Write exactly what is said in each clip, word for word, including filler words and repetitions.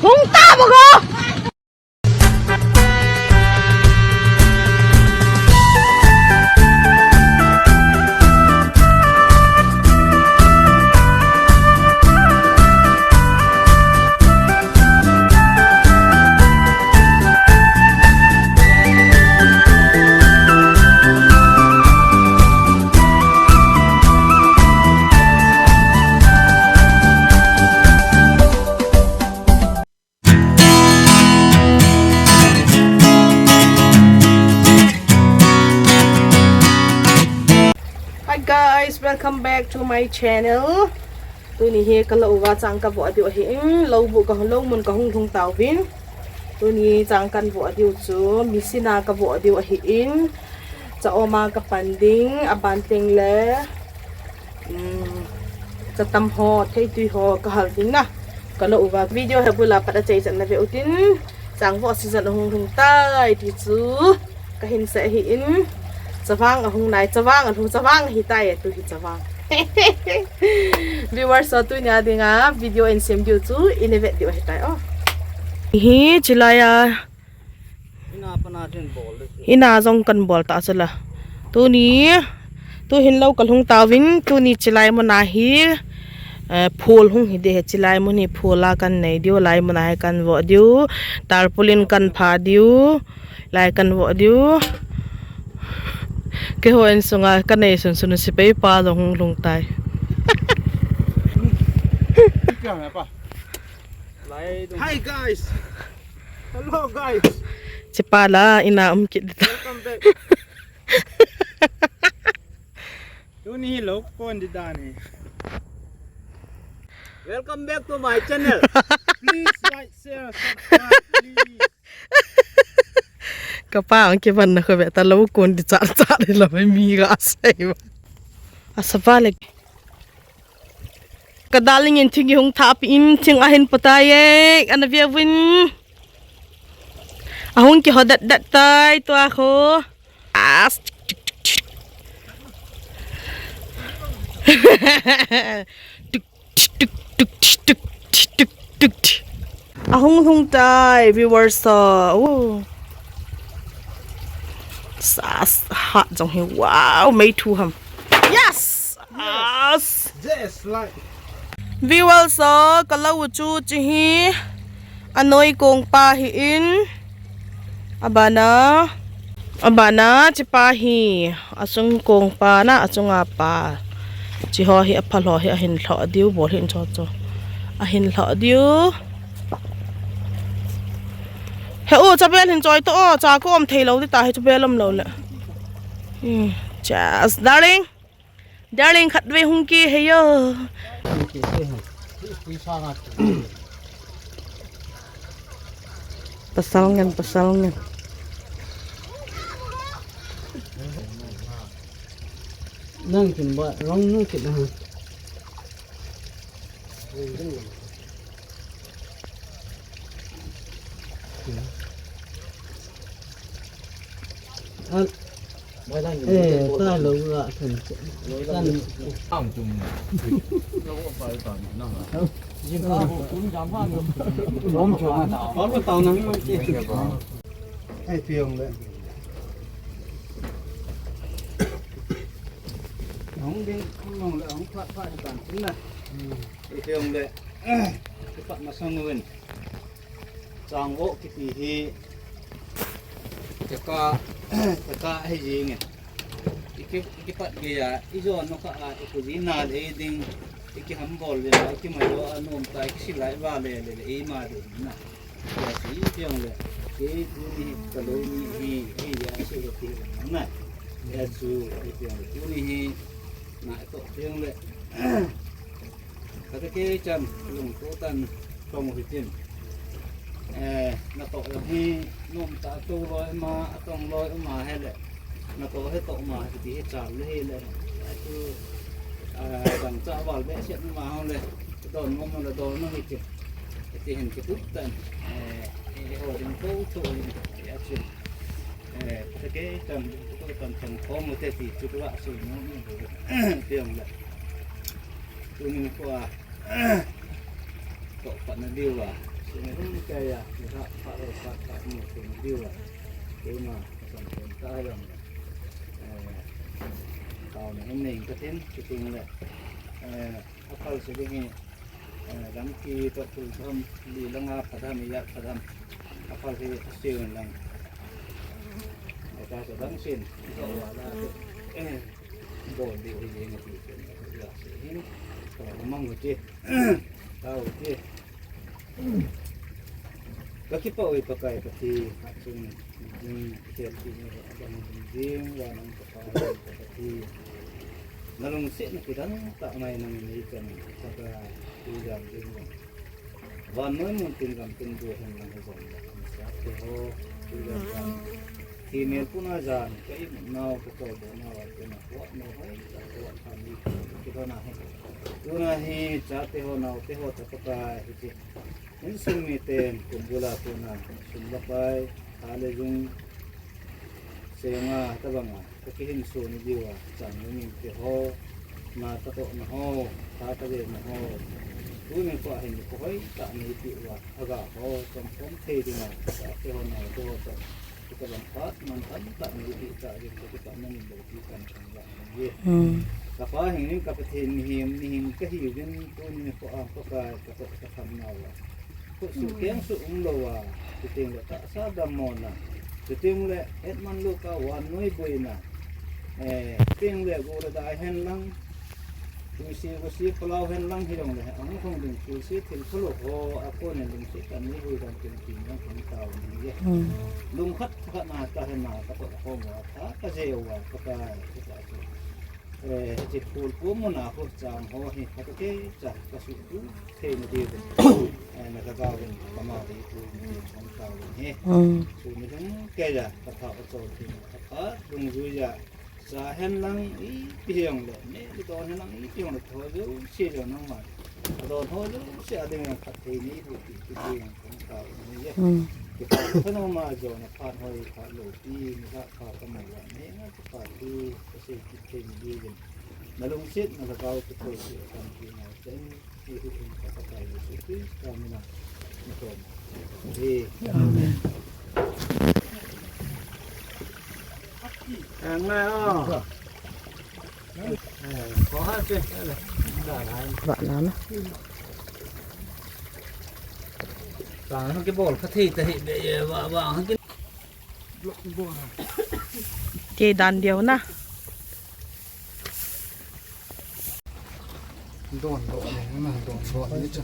Hung ta mo ko! Hi guys, welcome back to my channel. Tuni hi ka lou uva chang ka voh diu ahin, lou bu ka lou mun ka hung lhung tauvin. Tuni chang kan voh diu chu, misina ka voh diu ahin. Cha oma ka pan ding, aban teng le, um, cha tam ho, theitui ho ka hal ding na. Ka lou uva video hi bula pat a chai chan na ve utin. Chang voh season ahung lhung tai ti chu. Ka hin seh ahin, chavang ahung nai, chavang alhung, chavang ahi tai, tu hi chavang. Viewers, so tunia dinga video in sem diu chu, in vet diu ahi tai, oh. Hi, chilai a. Ina pana jong bol le. Ina jong kan bol ta chula. Tuni, tu hin lou ka lhung tauvin, tuni chilai mun a hi, eh, phul hung hi de he, chilai mun hi phul a kan nei diu, lai mun a hi kan voh diu, tarpaulin kan pha diu. Lai kan voh diu. Keiho insunga ka nei sunsun sepai pa jong hung lhung tai. Hi guys. Hello guys. Chepa la ina um kit ta. Welcome back. Tuni hi lou kon di dan hi. Welcome back to my channel. Please like, share, subscribe, please. Kapa ang ke ban na ko be ta lou kon di cha cha di la mi ga sai ba. Asa ba le. Ka darling in thing hung tha pi in thing ahin patai e. Ana ve vin. Ahung kiho dat dat tai tua kho. As. Tuk, tuk, tuk. Ahung lhung tai, viewers, uh, oh. Sas, hat jong hi, wow, mei thu ham. Yes! As! Yes, like. Viewers, uh, ka lou chu chi hi. Anoi kong pa hi in. Abana. Abana, chi pa hi. Asung kong pa na, asung a pa. Chi ho hi, apha ho hi, ahin lhoh diu, bol hin cho cho. Ahin lhoh diu. He u, cha bel hin choi to, o, cha ko um thei lou, ti ta hi, cha bel um lou le. Hmm, just, darling. Darling, khat ve hung ki he yo. Pasal ngen, pasal ngen. Nang kin ba, rong nu kin ha. An. Eh, ta lo la kan. Kan. Ai, piang le. Hong ding, hong long le, hong phat phat kan tin na. Ai, piang le. Kipat masang win. Chang voh kiti hi, teka, teka hi jing e. Iki, ikipat gei a, ijon nokha a, ikhu ji na le ding, ikiham bol le, ikimai lo a nom ta, ikisil lai va le, le, le, eima ding na. Ya si piang le, kei tuni ka lou ni hi, hi ya si ka ti na. Ya su, hi piang le, tuni hi, na to piang le. Kata kei chan, lungto tan, kong hitin. Eh, natoh jong hi, nom ta to loi ma, atong loi ma he le. Natoh he toh ma, kiti he chal le he le. Atu, ah, dang cha val be siat ma ho le. Don mo mo le don mo hitin. Iti hin kitup tan. Eh, eh, ho ding ko to hin. Ya chin. Eh, kata kei chan, ko tan chan ko mo te ti chu la su no. Tiang le. Tuni ko a. Toh pat na diu a, Kei a, ni kha, pha lo, pha, pha, ni kei ni diu a. Kei ma, ka san kei ta ha jong. Eh, tao na hin nei ka tin, ki ting le. Eh, a phal se ding hi, eh, dang ki to tu tham, li lang a pha dam, ya pha dam. A phal hi a siu lang. Eh, ta sa dang sin, to wa la, eh, bol diu hi jeng a ti, ya se hin, to mang u ti. Tao ti. Ka kipah uve Pakai Pathen, achung jing, kitel ti ni, adang jing jing, wa nang Pakai, Pakai. Na lungsetna kidang tah mai nang nei chan, Pakai, tu jam jing. Vannoi mun tin gam tin du hen lang jong, sa te ho, tu jam jam. Thimel puna jan, ka imut nau, ka toldo nau, a tena, wa nau hoi, ka wa kha mi, ki do na he. Tuna hi, chate ho, naote ho, ta Pakai, hiti. Insung miten, kum bula tuna, sum le pai, tha le jung, senga, tabanga, ka kihin suni diuva, chang le min te ho, na ka tohna ho, tha ka jena ho. Tuni kho hin, kho hoi, ta ni ti uva, aga ho, chom chom thei dinga, chate ho, naote ho, ta. Kita bang phat, man tam tah ni hi ta, jin ka kita man in lo ti kan kan ba ni. Hmm. Ka pa hin, ka Pathen mihem, mihem ka hi jin, tuni kho a Pakai ka toh ka tham nau a. Kho su keng su um lo a, chuteng le tahsa dammona. Chuteng le hetman lo ka vannoi boina. Eh, chuteng le go le dai hen lang. Tuisi, gusi, palau hen lang hi jong le, ahung khong ding, tuisi, thil thalo ho, a kon hen ding, si kan ni hui kan tin tin jong kan tao ni ye. Hmm. Lung khat khat na ta hen na, ka to khong wa, ta ka je wa, ka ka, ka ka chu. Eh, chi phul pu mu na ho chang ho hi, ka to ke cha, ka su tu, thei na di. Eh, na ka ga win, ka ma di tu, ni kan tao ni. Hmm. Su ni ding ke ja, ka tha ka cho tin, ka tha, dung ju ja. Sa hen lang ipi hiong le, ne, ki don hen lang ipi hiong le, tho jo, si jo nang ma. Don ho jo, si a ding yang khat thei ni, bu ti, ti, ti yang kong ka ni ye. Hmm. Ki pa, sa no ma jo, na phan hoi, pha lo, pi, ni la, pha ka ma wa, ne, na, ki pa, pi, ka si, ki thei ni, di, na lung sit, na la gao, ki thoi, si, kan, ki, na, ten, Amen. Vah na na. Vang hang kibol kha thei ta hi be ye, vah, vang hang ki- Kei dan diu na. Don, don, don, don, don, ni cha.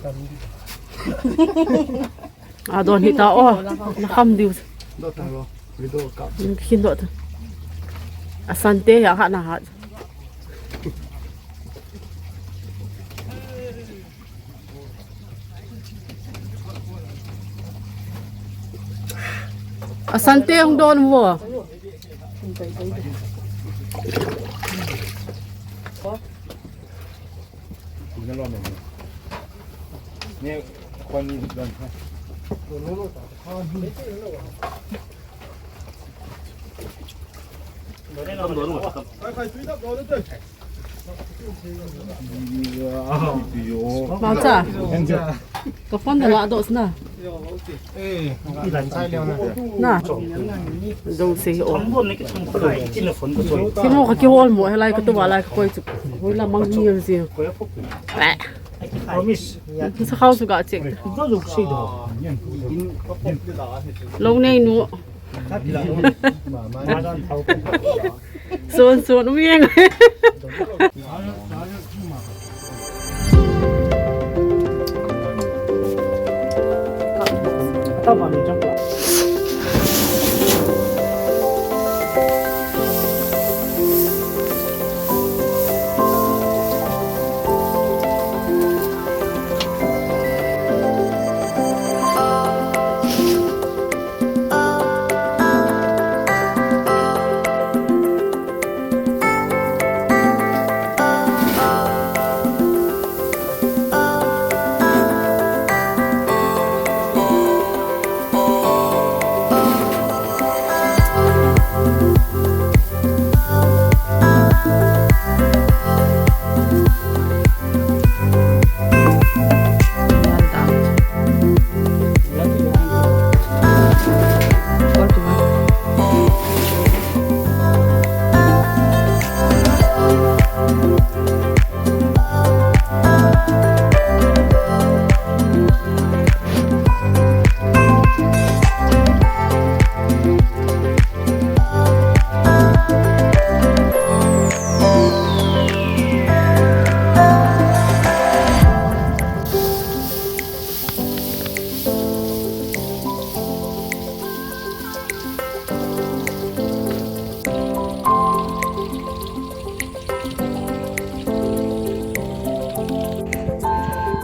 A don hi ta o, na kham diu. Don ta lo, video kap. Khin don ta. Asante ya ha na ha. Asante hung don vo. Maucha. Ka phone da la dos na. Na. Dong se o. Kimo ka kihol mo, helai ka tu ba lai ka koi chu. Hoi la mang ni yam se. Eh. Sa khau su ga chek. Lo nei nu. Sun sun um yeng.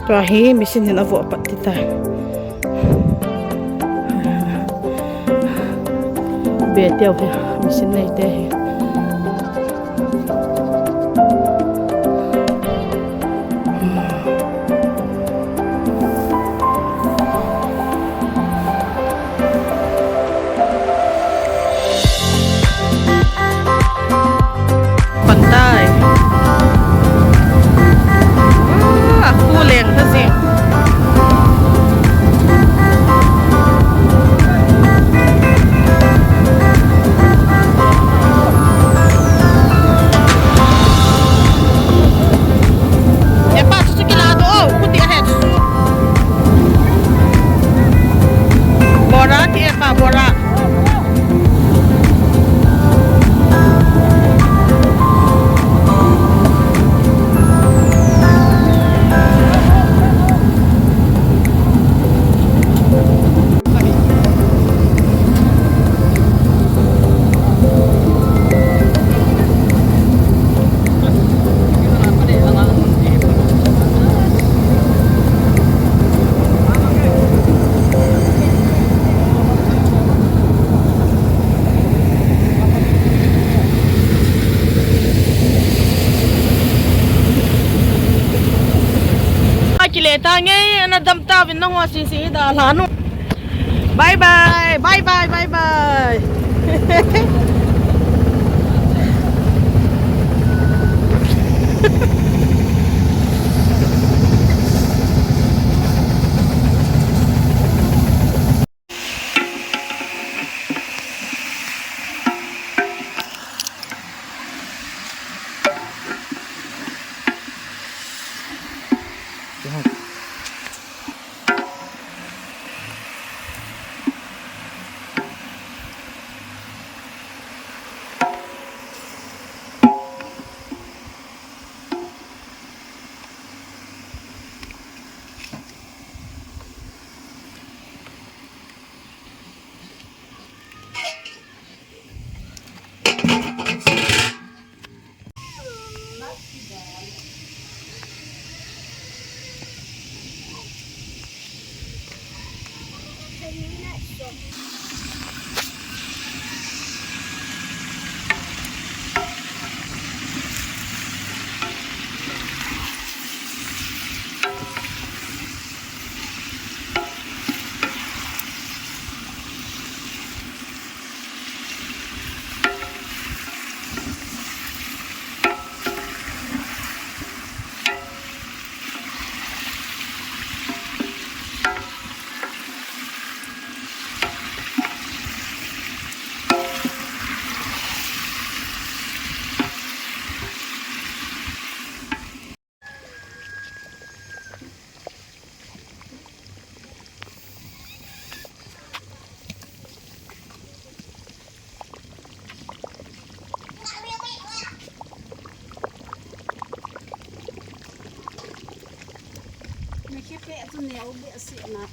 Tua hi machine hin avoh pat ti ta. Be teu hi machine nei te hi. Pantai. Ah, aku leng kasi. Epa, chuchu kilado, oh, kuti ahe, chuchu. Bora, ti epa, bora. Akile ta nge, ana dam ta vin nang wa si si da la nu. Bye bye, bye bye, bye bye. Mi khi pe tu neo be si na.